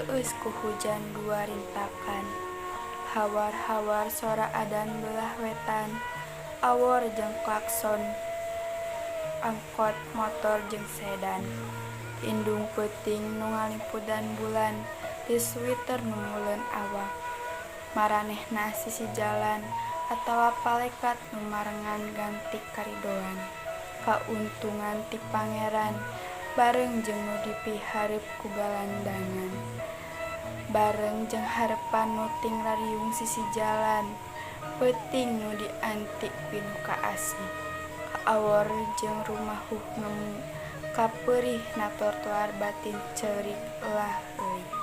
Dipeueus ku hujan dua rintakan. Hawar-hawar sora adan belah wetan. Awor jeung klakson angkot motor jeung sedan. Indung peuting nu ngalimpudan bulan di sweater nu meuleum awak. Maranehna sisi jalan atawa palekat nu marengan ganti karidoan. Kauntungan ti Pangeran bareng jeung nu dipiharep ku galandangan. Bareng jeung harepan nu ting rariung sisi jalan. Peuting nu dianti pinuh kaasih. Kaawor jeung rumahuh ngemu. Kapeurih na tortoar batin ceurik elah euy.